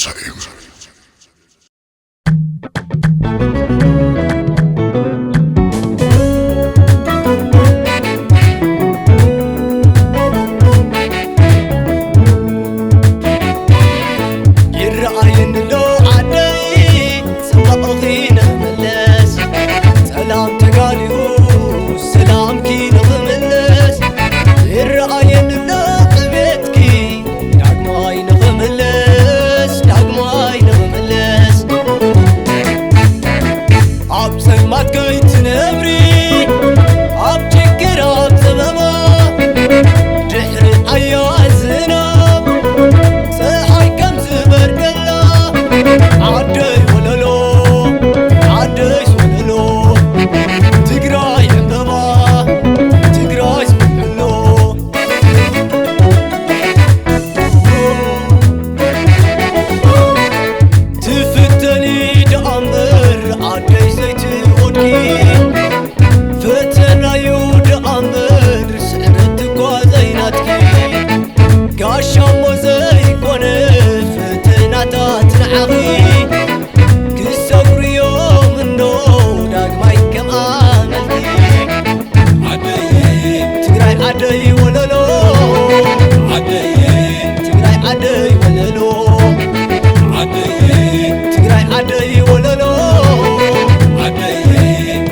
ኣርእዮም ዝብል። ይረኣየኒ ኣሎ ዓደይ፣ ጽባቐኺ ንኽምለስ፣ ሰላም ተጋሊኡ ሰላምኪ ንኽምለስ። ይረኣየኒ ኣሎ ዕቤትኪ፣ ዳግማይ ንኽምለስ፣ ዳግማይ ንኽምለስ። ኣብ ጸልማት ከይትነብሪ፣ ኣብ ችግር ኣብ ጸበባ፣ ድሕሪ ሓያል ዝናብ፣ ጸሓይ ከም ዝበርደላ፣ ዓደይ ወለሎ፣ ዓደይ ወለሎ፣ ትግራይ ዕምበባ፣ ትግራይ ዝብሎ። ትፍተኒ ደኣ እምበር ዓደይ ዘይትወድቂ፣ ፈተናዩ ደኣ እምበር ስዕረት እኳ ዘይናትኪ። ጋሻ እሞ ዘይኮነ ፈተናታት ንዓኺ፣ ክሰግሩ እዮም እንዶ ዳግማይ ከም ኣመልኪ። ዓደይ ትግራይ ዓደይ ወለሎ፣ ዓደይ ትግራይ ዓደይ ወለሎ፣ ዓደይ ትግራይ ዓደይ ወለሎ፣ ዓደይ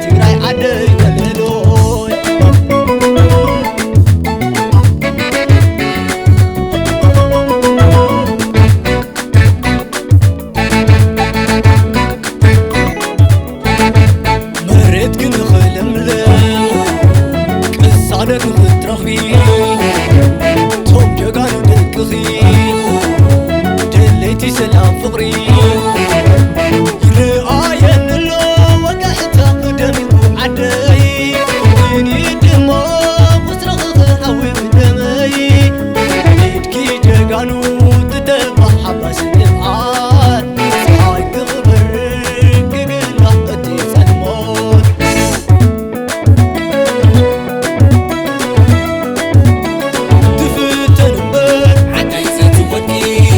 ትግራይ ዓደይ ወለሎ። መሬትኪ ንኽልምልም፣ ቅሳነት ንኽትረኽቢ፣ ቶም ጀጋኑ ደቅኺ፣ ደለይቲ ሰላም ፍቕሪ፣ ይረኣየኒ ኣሎ ወጋሕታ ደሚቑ ዓደይ፣ ግን ድማ ቁጽርኺ ክሃዊ ብደመይ፣ ኢድኪ ጀጋኑ ትተባዕ ሓፋሽ ንብዓት፣ ፀሓይ ክበርቅ ክግላእ እቲ ጸልማት። ትፍተን እምበር ዓደይ ዘይትወድቂ፣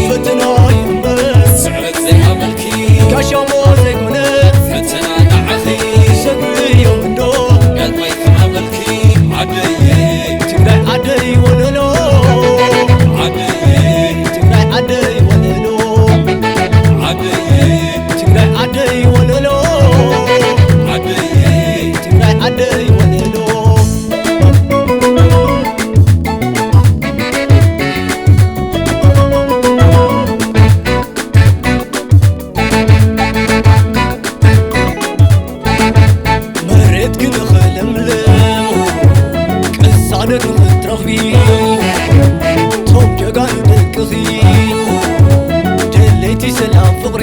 ፈተና እምበር ስዕረት ዘይሃበልኪ፣ ጋሻ እሞ ዘይኮነ ፈተና ንዓኺ፣ ሰግሪ እዮም እንዶ ዳግማይ ክሃበልኪ። ዓደይ ትግራይ ዓደይ ወለሎ፣ ዓደይ ትግራይ ዓደይ ወለሎ፣ ዓደይ ትግራይ ዓደይ ወለሎ፣ ዓደይ ትግራይ ዓደይ ወለሎ። መሬትኪ ንኽልምልም፣ ቅሳነት ንኽትረኽቢ፣ ቶም ጀጋኑ ደቅኺ፣ ደለይቲ ሰላም ፍቕሪ፣